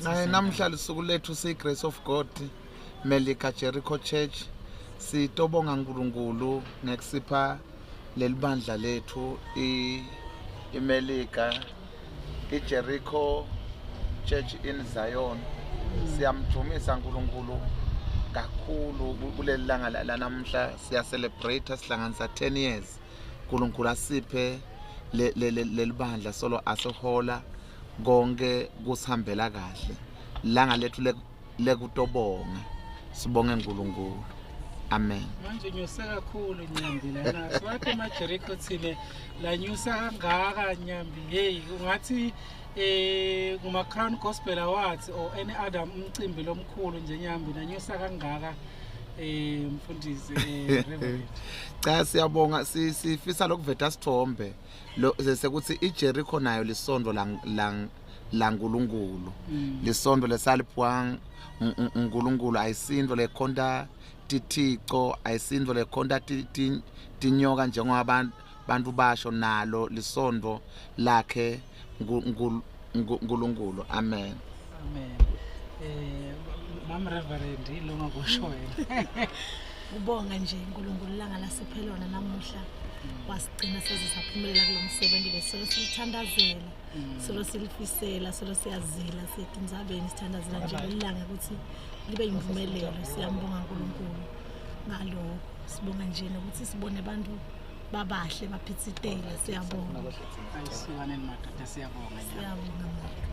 Naye namhla lisuku lethu siyi Grace of God Melika Jericho Church sitobonga uNkulunkulu ngekusipha lelibandla lethu i iMelika iJericho Church in Zion siyamdumisa uNkulunkulu kakhulu kuleli langa lanamhla siya celebrate sihlanganisa 10 years uNkulunkulu asiphe lelibandla solo asihola konke kusihambela kahle langa lethu lekutobonga sibonge uNkulunkulu amen manje nyuse kakhulu nyambi lana siwakhe emajeriko thine lanyusa kangaka nyambi hey ungathi eh kuma Crown Gospel Awards or any other umcimbi lomkhulu nje nyambi nanyusa kangaka eh mfundisi eh Reverend cha siyabonga sifisa lokuveta sithombe lo sekuthi iJericho nayo lisondo lang lang laNkulunkulu mm. lisondo lesaliphiwa uNkulunkulu ayisinto lekhonta tithico ayisinto lekhonta tinyoka njengoba abantu bantu basho nalo lisondo lakhe uNkulunkulu amen amen eh mam reverend lo ngakusho wena ubonga nje uNkulunkulu langa lasiphe lona namuhla wasigcina saze saphumelela kulo msebenzi besolo silithandazela mm. solo silifisela solo siyazila siyetindzabeni sithandazela nje lelanga ukuthi libe yimvumelelo siyambonga uNkulunkulu ngalokho sibonga nje nokuthi sibone abantu babahle baphithitela siyabonga ayisukaneni madoda siyabonga siyabonga.